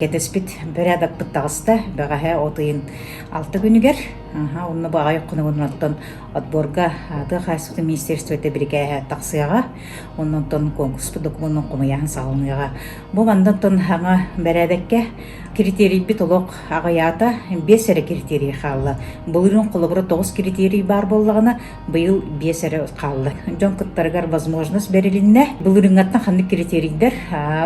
Кэтэспит бэрээдэкпит таҕыста. Бэҕэһээ от ыйын алта күнүгэр. Аха, онно бу аҕыйах хонугунан оттон отборга тыа хаһаайыстыбатын министерствота бирикээһэ тахсыаҕа. Онно оттон конкурспут докумуонун хомуйааһын саҕаланыаҕа. Бу манна оттон хаҥа бэрээдэккэ критерийбит олох аҕыйаата. Биэс эрэ критерий хаалла. Былырыын холобура тоҕус критерий баар буоллаҕына, быйыл биэс эрэ хаалла. Дьон кыттарыгар возможность бэрилиннэ. Былырыыҥҥаттан ханнык критерийдэр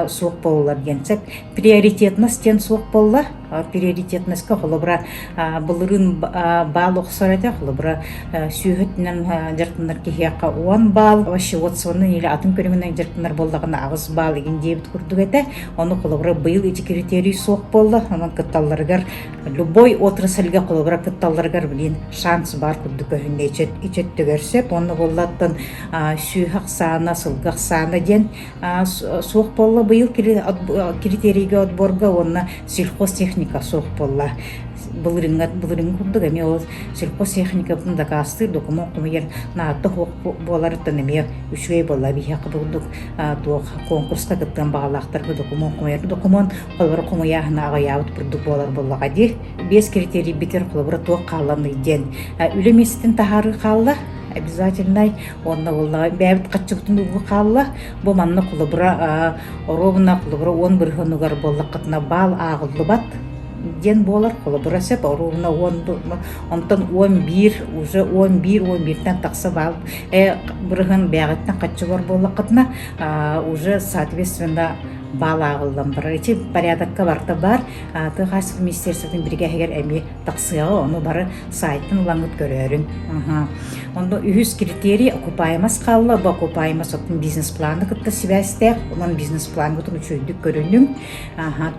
суох буоллулар диэн сөп. Приоритетность диэн суох буолла. Приоритетностька холобура былырыын баал охсор этэ, холобура сүөһү өттүнэн дьарыктанар киһиэхэ 10 баал, овощеводствоны или атын көрүҥүнэн дьарыктанар буоллаҕына 8 баал игин диэбит курдук этэ. Ону холобура быйыл ити критерий суох буолла. Онон кытталларыгар любой отрасльга холобура кытталларыгар блин шанс баар курдук көһүннэ ичи өттүгэр сөп. Онно буоллаттан сүөһү ахсаана, сылгы ахсаана диэн суох буолла быйыл критерийгэ отборга уонна сельхозтехника суох буолла. Былырыҥҥа былырыҥҥы курдук эмиэ ол сельхозтехникабытын дакаастыыр докумуон хомуйар наадата суох буоларыттан эмиэ үчүгэй буолла. Биһиэхэ курдук туох конкурска кыттыан баҕалаахтарга докумуон хомуйар докумуон холобура хомуйааһына аҕыйаабыт курдук буолар буоллаҕа дии. Биэс критерийбитигэр холобура туох хаалланый диэн үлэ миэстэтин таһаарыы хаалла обязательнай уонна буоллаҕа бэйэбит хаччыбытын угу хаалла. Бу манна холобура оруобуна холобура 10 бырыһыаныгар буоллаххытына баал ааҕыллыбат диэн буолар. Холобура сөп оруобуна 10 онтон 11 уже 11 11-тэн тахса баал бырыһыан бэйэҕиттэн хаччы бар буоллаххытына уже соответственно баал ааҕыллан барар. Ити порядокка барыта баар. Тыа хаһаайыстыбатын министерствотын биригээһигэр эмиэ тахсыаҕа, ону бары сайтын ыламмыт көрөөрүҥ. Онно үһүс критерий окупаемость хаалла. Бу окупаемость оттон бизнес-планы кытта сибээстээх. Онон бизнес-плаҥҥытын үчүгэйдик көрүнүҥ.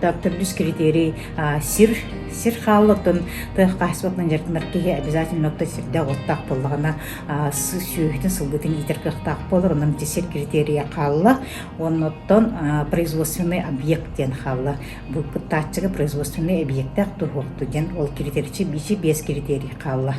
Так, төрдүс критерий сир сир хаалла. Оттон тыа хаһаайыстыбатынан дьарыктанар киһи обязательно оттон сирдээх уоттаах буоллаҕына сүөһүтүн, сылгытын иитэр кыахтаах буолар. Онон ити сир критерийэ хаалла. Уонна оттон производственный объект диэн хаалла. Бу кыттааччыга производственный объектээх туруохту диэн ол критерий биэс критерий хаалла.